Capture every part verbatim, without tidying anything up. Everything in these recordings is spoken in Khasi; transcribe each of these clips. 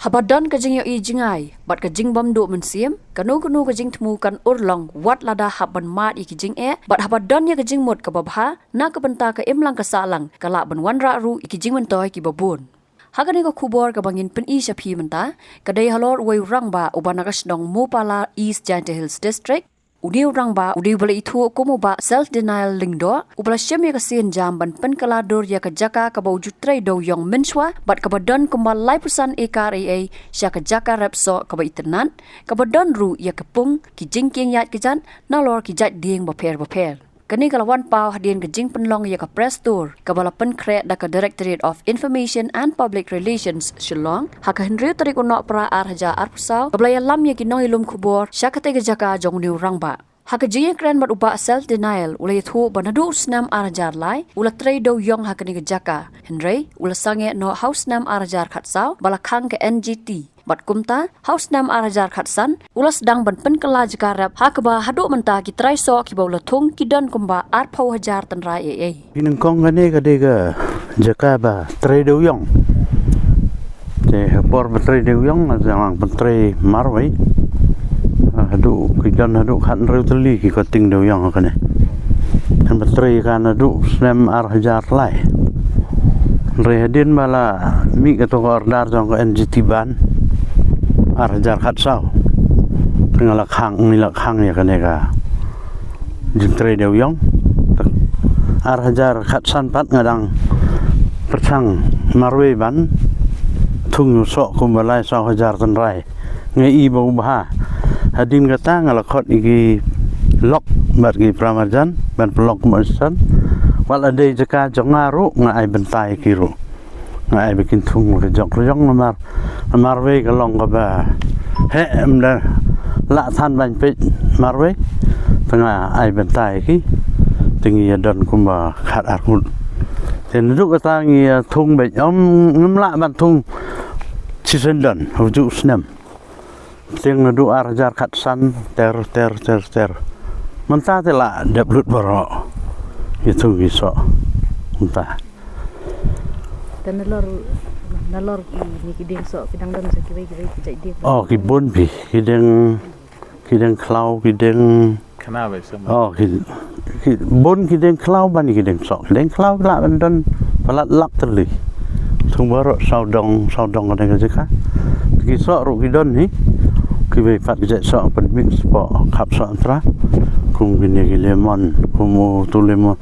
Haba don ka jingïohi jngai bad ka jingbymduh mynsiem, kano kano ka jingthmu kan urlong wat lada hap ban mad ïa ki jingeh, bad haba don ïa ka jingmut kaba bha na ka bynta ka imlang ka sahlang, ka lah ban wanrah ruh ïa ki jingmyntoi kiba bun. Ha kane ka khubor kaba ngin pyni sha phi mynta, ka dei halor uwei u rangbah uba na ka shnong Mopala, East Jaintia Hills District. Une u rangbah u dei uba la ithuh kum u Bah Self Denial Lyngdoh, uba la shim ïa ka sienjam ban pynkylla dur ïa ka jaka kaba u ju trei dewïong mynshuwa bad kaba don kumba laiphew san ekar ei ei sha ka jaka rep soh kaba itynnad, kaba don ruh ïa ka pung, ki jingkieng ïaid kjat nalor ki jait dieng bapher bapher. Kane ka la wan paw hadien ka jingpynlong ïa ka press tour kaba la pynkhreh da ka Directorate of Information and Public Relations, Shillong, ha ka hynriew tarik u Nohprah ar hajar arphew saw, kaba la ïalam ïa ki nongïalum khubor sha katei ka jaka jong une u rangbah. Ha ka jingïakren bad u Bah Self Denial, u la ïathuh ba naduh u snem ar hajar lai u la trei dewïong ha kane ka jaka, hynrei u la sangeh noh ha u snem ar hajar khatsaw ba la khang ka N G T. Bad kumta, ha u snem ar hajar khatsan u la sdang ban pynkylla jaka rep, ha kaba haduh mynta ki trai soh kiba u la thung ki don kumba arphew hajar tynrai ei ei. Ki nyngkong kane ka dei ka jaka ba trei dewïong. Te ha por ba trei dewïong nga dang pyntrei marwei. Haduh ki don haduh khathynriew tylli ki koting dewïong ha kane. Kan pyntrei ka naduh snem ar hajar lai. Hynrei hadien ba la mih kato ka order jong ka N G T ban ar hajar khatsaw, te nga la khang, ngi la khang ïa kane ka jingtrei dewïong. Ar hajar khatsan pat nga dang pyrshang marwei ban thung ïa u soh kumba lai saw hajar tynrai. Nga i ba u bha. Hadien kata nga la khot ïa ki lok bad ki paramarjan ban pynlok kumba san. Wat la dei jaka jong nga ruh nga ai bynta ïa ki ruh. Nga ai ba kin thung ka jok rjong namar, namar wei ka long kaba heh, ym da lah than ban peit marwei. Te nga ai bynta ïa ki, te ngi ïa don kumba khat ar ngut. Te naduh kata ngi ïa thung beit, ym, ngim lah ban thung shisien don, ha u juh snem. Te naduh ar hajar khatsan ter ter ter ter. Mynta te la dep lut baroh. Ïa thung ki soh. Mynta. Te nalor, nalor kine ki dieng soh ki dang don sa kiwei kiwei ki jait dieng. Oh, ki bun phi, ki dieng, ki dieng khlaw, ki dieng. Khana ba i shem. Oh, ki, ki bun ki dieng khlaw ban ki dieng soh. Ki dieng khlaw ki lah ban don palat lak tylli. Thung baroh saw dong, saw dong ka dei ka jaka. Ki soh ruh ki don hi. Kiwei pat ki jait soh pynmix hapoh khap soh Yntra. Kum kine ki lemon, kum utu lemon,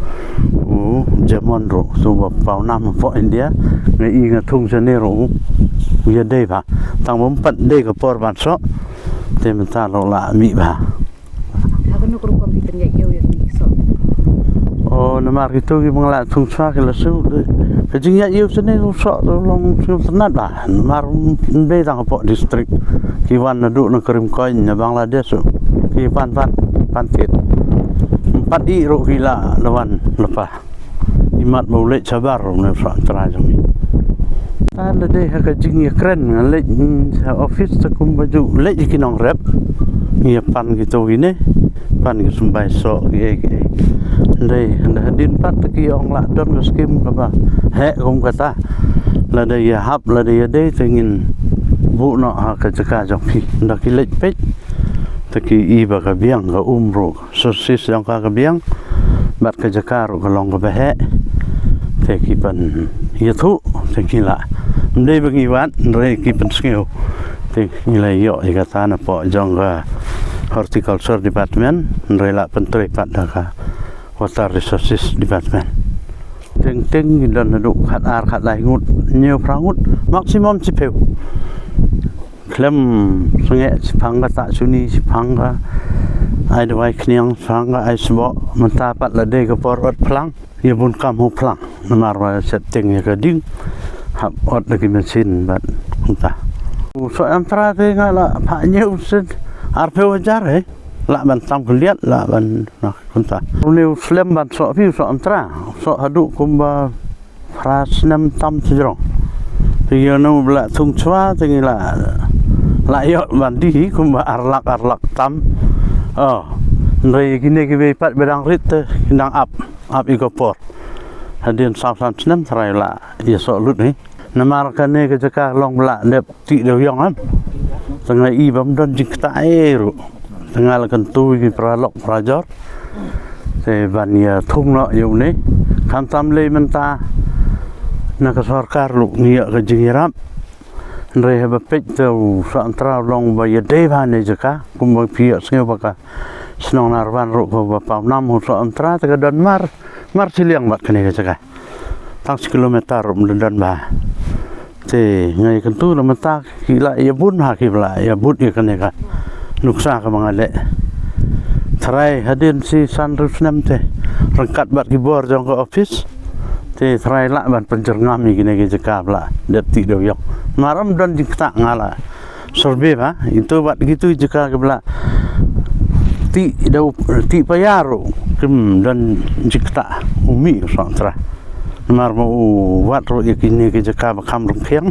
u jamon ruh, utu ba paw nam hapoh India. Nga i nga thung shane ruh u ïadei bha. Tang ba ym pat dei ka por ban soh. Te mynta ruh la mih bha. Ha kano ka rukom phi pynïaid ïew ïa kine ki soh? Oh, namar kito kiba nga la thung shuwa ki la shu, ka jingïaid ïew shane u soh u long sngewtynnat bha. Namar ym dei tang hapoh district. Ki wan naduh na ka rim koin na Bangladesh ruh. Ki pan, pan, pan thied. Ym pat ïeh ruh ki la, la wan lypa. Imat ba u leit shabar une u soh Yntra jong ngi. Te la dei ha ka jingïakren nga leit, mm, sha office te kumba ju leit ki nongrep. Ngi ïa pan kito kine, pan ki symbai soh kiei kiei. Hynrei, hynrei hadien pat te ki ong la don ka skim kaba heh kum kata. La dei ïa hap, la dei ïa dei te ngin buh noh ha ka jaka jong phi. Ynda ki leit peit te ki i ba ka biang ka um ruh. Sources jong ka ka biang bad ka jaka ruh ka long kaba heh. Te ki pynïathuh te ki la, ym dei ba ngi wad, hynrei ki pynsngew. Te ngi la ïoh ïa kata napoh jong ka Horticulture Department, hynrei la pyntrei pat da ka Water Resources Department. Teng teng ki don haduh khat ar khat lai ngut, hynñiew phra ngut, maximum shiphew. Khlem sangeh shiphang ka, tah shuni shiphang ka, ai dawai khñiang shiphang ka, ai sboh, mynta pat la dei ka por ot phlang, ïa bun kam ha u phlang. Namar ba shet teng ïa ka ding, hap ot da ki machine bad mynta. U soh Yntra te nga la phah hynñiew sien, arphew hajar eh, lah ban tam khyndiat, lah ban na Kumta. Une u slem ban soh phi u soh Yntra. U soh haduh kumba phra snem tam sdang. Te ïa une u ba la thung shuwa te ngi la, la ïoh ban die hi kumba ar lak, ar lak tam. Oh. Hynrei kine kiwei pat ba dang rit te ki dang ap, ap ïa ka por. Hadien saw san snem trai la ïa soh lut hi. Namar kane ka jaka long ba la dep tih dewïong em. Te nga i bym don jingktah ei ruh. Te nga la kyntu ïa ki paralok parajor. Te ban ïa thung noh ïa une. Khamtam lei mynta na ka sorkar ruh ngi ïoh ka jingïarap. Hynrei haba peit te u Sohra Trai u long ba ïadei bha ne jaka kumba phi ïohsngew ba ka shnong Narwan ruh kaba pawnam u Sohra Trai te ka don mar mar shiliang bad kane ka jaka. Tang shi kilometer ruh ym don bha. Te nga ïakyntu na mynta ki la ïa bun ha ki ba la ïa bud ïa kane ka nuksa kaba nga leh. Tharai hadien shi san hynriew snem te ryngkat bad ki bor jong ka office. Te tharai lah ban pynjyrngam ïa kine ki jaka ba la dep tih dewïong. Mar ym don jingktah nga la survey bha ito bad kitu jaka ki ba la tih dew tih païar ruh kim don jingktah u mih u Sohra Trai. Namar ba u wad ruh ïa kine ki jaka ba kham rngkhiang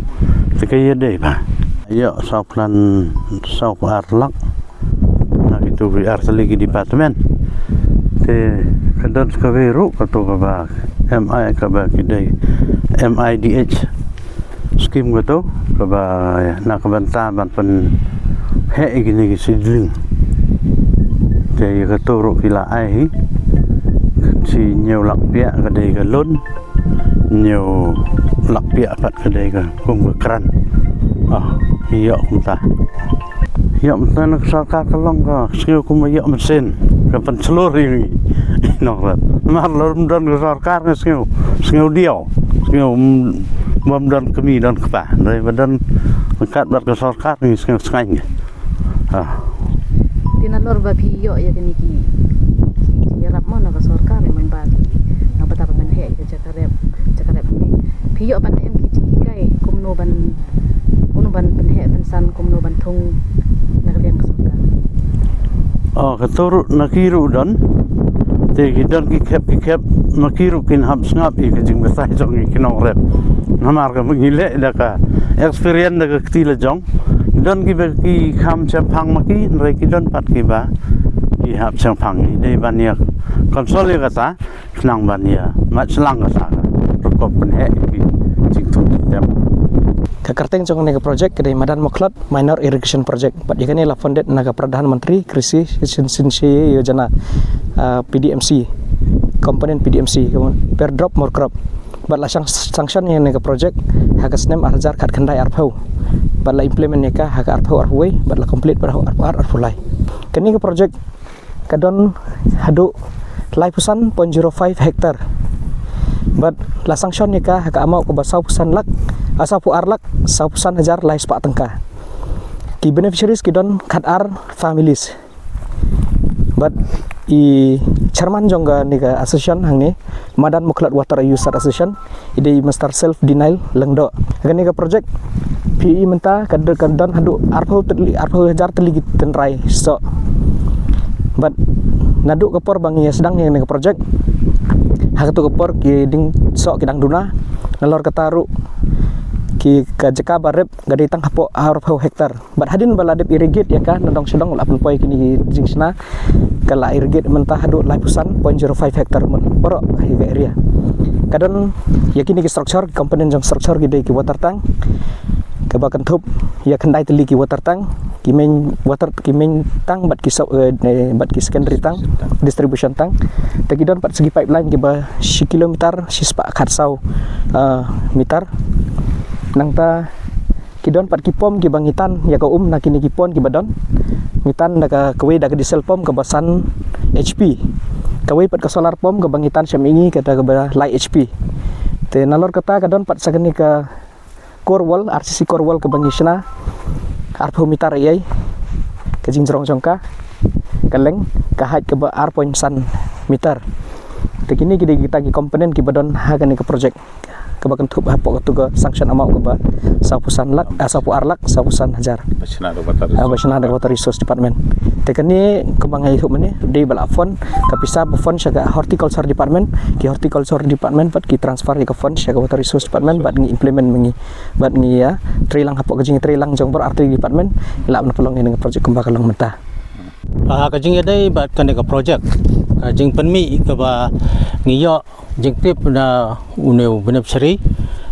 te ka ïadei bha. Ïoh sawphew saw phew ar lak na kitu ki ar tylli ki department. Te ka don sa kawei ruh kato kaba M I kaba ki dei M I D H scheme kato kaba na ka bynta ban pynheh ïa kine ki seedling. Te ïa kato ruh ki la ai hi shi hynñiew lak piah ka dei ka loan. Hynñiew lak piah pat ka dei ka kum ka grant. Ah, ïoh kumta. Ïoh mynta na ka sorkar ka long ka sngew kum ïoh mynsiem ka pynshlur ïa ngi. Nongrat. Mar lada ym don ka sorkar nga sngew, sngew diaw. Sngew bym don kmie don kpa. Hynrei ba don ryngkat bad ka sorkar ngi sngew sngew. Ah. Te nalor ba phi ïoh ïa kine ki, ki jingïarap mo na ka sorkar, ïa man ba ki, na ka bynta ban pynheh ïa ka jaka rep, jaka rep ne. Phi ïoh ban em ki jinghikai kumno ban, kumno ban pynheh pynsan, kumno ban thung na ka liang ka sorkar. Oh, kato ruh na ki ruh don. Te ki don ki khep ki khep, ma ki ruh kin hap sngap ïa ka jingbatai jong ngi ki nongrep. Namar ka ngi leh da ka experience da ka kti la jong. Don kiba ki kham shemphang ma ki, hynrei ki don pat kiba ki hap shemphang. Ngi dei ban ïa consult ïa kata, khnang ban ïa mad shyllangkata ka rukom pynheh ïa ki jingthung jingtep. Ka kyrteng jong kane ka project ka dei Madan Mawkhlot Minor Irrigation Project. Bad ïa kane la funded na ka Pradhan Mantri Krishi Sin-, Sinchai Yojana, ah, P D M C, component P D M C, Pure Drop More Crop. Bad la sang-, sanction ïa kane ka project ha ka snem ar hajar khatkhyndai arphew. Bad la implement ïa ka ha ka arphew arphew wei, bad la complete bad ha arphew ar arphew lai. Kane ka project ka don haduh laiphew san point zero five hectare. Bad la sanction ïa ka ha ka amount kaba sawphew san lak, ah, sawphew ar lak, sawphew san hajar lai spah tyngka. Ki beneficiaries ki don khatar families. Bad i chairman jong kane ka association hangne, Madan Mawkhlot Water Users Association, i dei Mister Self Denial Lyngdoh. Kane ka project phi i mynta ka d-, ka don haduh arphew tylli, arphew hajar tylli ki tynrai soh. Bad naduh ka por ba ngi ïa sdang ïa kane ka project, ha kato ka por ki dieng soh ki dang duna, nalor kata ruh ki ka jaka ba rep ka dei tang hapoh arphew hektar. Bad hadien ba la dep irrigate ïa ka nadong shadong la pynpoi kine ki jingshna, ka la irrigate mynta haduh laiphew san point zero five hectare mut baroh hi ka area. Ka don ïa kine ki structure, ki component jong structure ki dei ki water tank, kaba kynthup ïa khyndai tylli ki water tank, ki main water, ki main tank bad ki sub-, eh, eh, bad ki secondary tank, distribution tank. Te ki don pat sa ki pipeline kiba shi kilometer, shi spah khatsaw, eh, meter. Nangta ki don pat ki pom kiba ngi tan ïa ka um na kine ki pon kiba don. Ngi tan da ka, kawei da ka diesel pump kaba san H P. Kawei pat ka solar pump kaba ngi tan sha mihngi kata kaba lai H P. Te nalor kata ka don pat sa kane ka core wall, R C C core wall kaba ngi shna arphew meter ïa ka jingjrong jong ka, ka length, ka height kaba ar point san meter. Te kine ki dei kita ki component kiba don ha kane ka project. Kaba kynthup hapoh katu ka sanction amount kaba sawphew san lak, ah, sawphew ar lak, sawphew san hajar. Ba shna da Water Resource Department. Te kane kumba nga ïathuh mynne, dei ba la fund, ka pisa ba fund sha ka Horticulture Department, ki Horticulture Department bad ki transfer ïa ka fund sha ka Water Resource Department bad ngi implement ma ngi, bad ngi ïa trei lang hapoh ka jingtrei lang jong baroh artylli ki department, lah ban pynlong ïa kane ka project kumba ka long mynta. Ah, ka jingïadei bad kane ka project, ka jingpynmih kaba ngi ïoh jingtip na une u beneficiary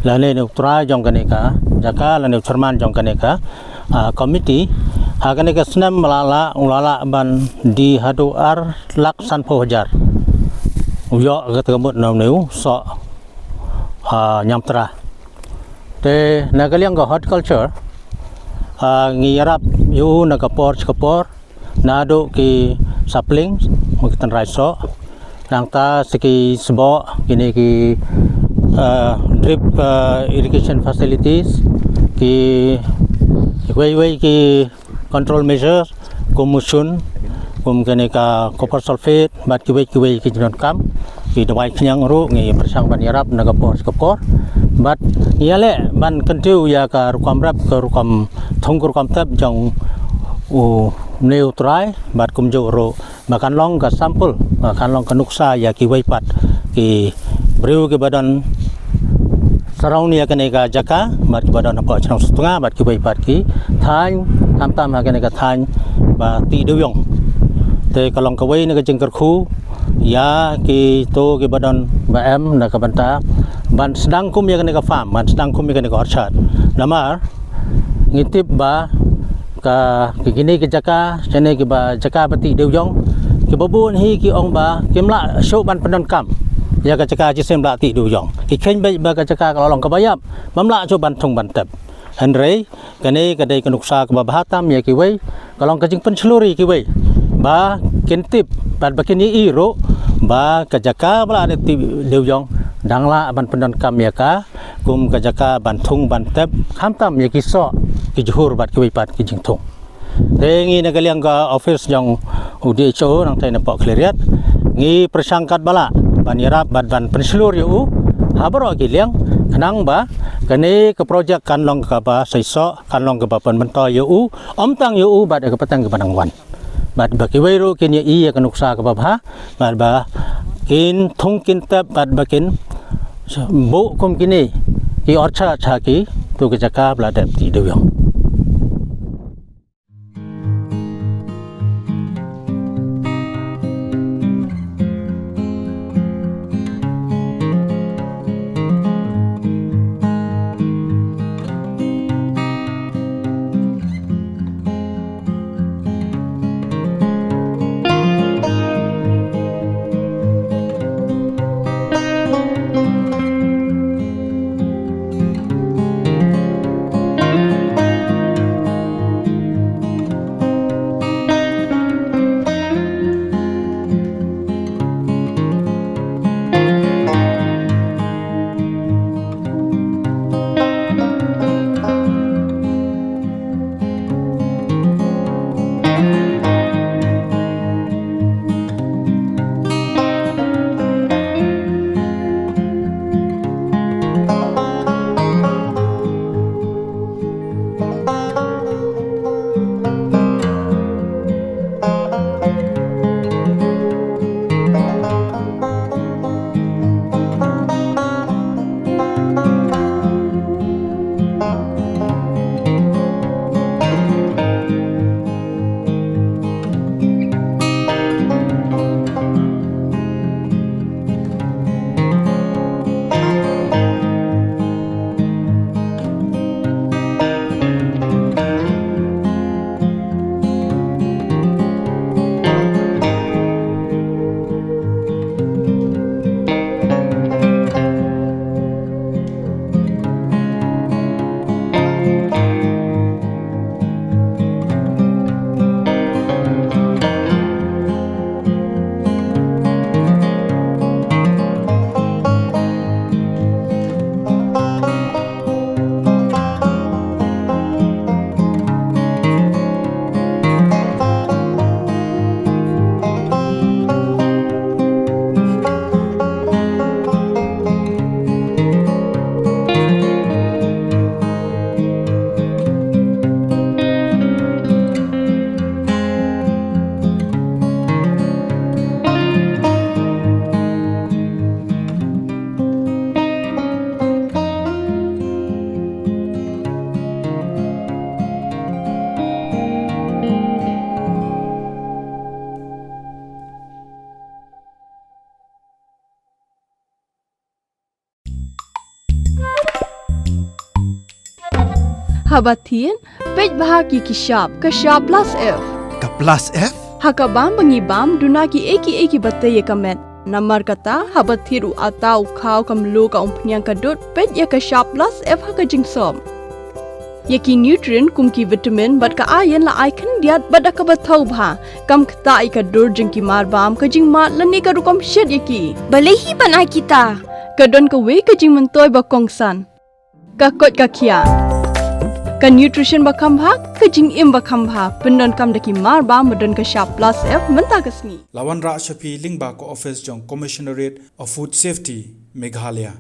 lane une u trai jong kane ka jaka lane u chairman jong kane ka, ah, committee. Ha kane ka snem ba la lah, u la lah ban die haduh ar lak sanphew hajar. U ïoh kata ka mut na une u soh, ah, ñiamtra. Te na ka liang ka horticulture, ah, ngi ïarap ïa u na ka por sha ka por, naduh ki saplings, ma ki tynrai soh, nangta sa ki sboh, kine ki, ah, drip, ah, irrigation facilities, ki, ki wei wei ki control measures, kum u shun, kum kane ka copper sulphate, bad kiwei kiwei ki jingdonkam, ki dawai khñiang ruh ngi pyrshang ban ïarap na ka por sha ka por. Bad ngi ïaleh ban kyntiew ïa ka rukom rep, ka rukom thung, ka rukom tep jong une u trai, bad kumjuh ruh ba kan long ka sample, ba kan long ka nuksa ïa kiwei pat ki briew kiba don surround ïa kane ka jaka, bad kiba don hapoh shnong Sutnga, bad kiwei pat ki thaiñ, khamtam ha kane ka thaiñ ba tih dewïong. Te ka long kawei na ka jingkyrkhu ïa kito kiba don ba em na ka bynta ban sdang kum ïa kane ka farm, ban sdang kum ïa kane ka orchard. Namar ngi tip ba ka, ki, kine ki jaka, kine kiba jaka ba tih dewïong, kiba bun hi ki ong ba kim lah shuh ban pyndonkam ïa ka jaka shisien ba la tih dewïong. Ki kheiñ beit ba ka jaka ka la long kaba ïap, bym lah shuh ban thung ban tep. Hynrei kane ka dei ka nuksa kaba bha tam ïa kiwei, ka long ka jingpynshlur ïa kiwei ba kin tip bad ba kin ïohi ruh ba ka jaka ba la tih dewïong dang lah ban pyndonkam ïa ka kum ka jaka ban thung ban tep, khamtam ïa ki soh, ki jhur bad kiwei pat ki jingthung. Te ngi na ka liang ka office jong u D H O nangta napoh Khliehriat, ngi pyrshang katba lah ban ïarap bad ban pynshlur ïa u ha baroh ki liang, khnang ba kane ka project kan long kaba seisoh, kan long kaba pynmyntoi ïa u, ym tang ïa u bad ïa ka pateng kaba nang wan. Bad ba kiwei ruh kin ïohi ïa ka nuksa kaba bha, bad ba kin thung kin tep, bad ba kin buh kum kine ki orchard ha kito ki jaka ba la dep tih dewïong. Haba thied, peit bha ki ki shap, ka shap plus F. Ka plus F? Ha ka bam ba ngi bam, duna ki ei ki ei ki ba tei ïa ka met. Namar kata, haba thied u ata, u khaw, ka mluh, ka umphniang, ka dud, peit ïa ka shap plus F ha ka jingsop. Ïa ki nutrient kum ki vitamin bad ka iron la ai khyndiat bad da kaba thaw bha. Kam ktah ïa ka dur jong ki mar bam, ka jingmad lane ka rukom shet ïa ki. Balei hi ban ai kita? Ka don kawei ka jingmyntoi ba kongsan. Ka koit ka khiah. Ka nutrition ba kham bha, ka jingim ba kham bha. Pyndonkam da ki mar bam ba don ka shap plus F mynta ka sngi. La wanrah sha phi lyngba ka office jong Commissionerate of Food Safety, Meghalaya.